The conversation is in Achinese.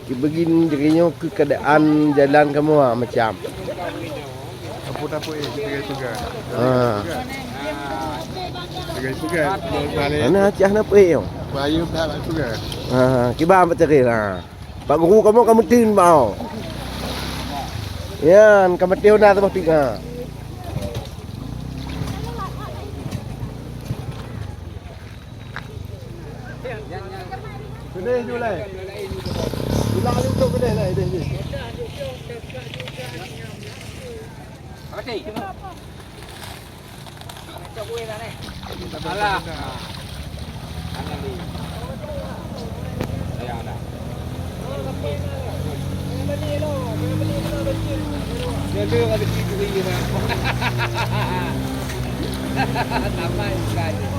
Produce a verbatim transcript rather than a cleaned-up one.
Begini jih nyoe keuadaan jalan kamoe, ah, macam. Apa-apa, eh, kita pegang. Ha. Pegang, pegang. Mana Aceh nak pergi, yo? Bahaya dah pegang. Ha, kiban Pak Teril, ha. Pak Guru kamoe ka meuteun bak awak. Yan, ka meuteun dah saboh tiga. Keudeh ju lai. Ulang lé untuk keudeh lai, deh, deh. Alah. Jangan di. Sayang dah. Dia tu ada situ dia. Tamai sekali.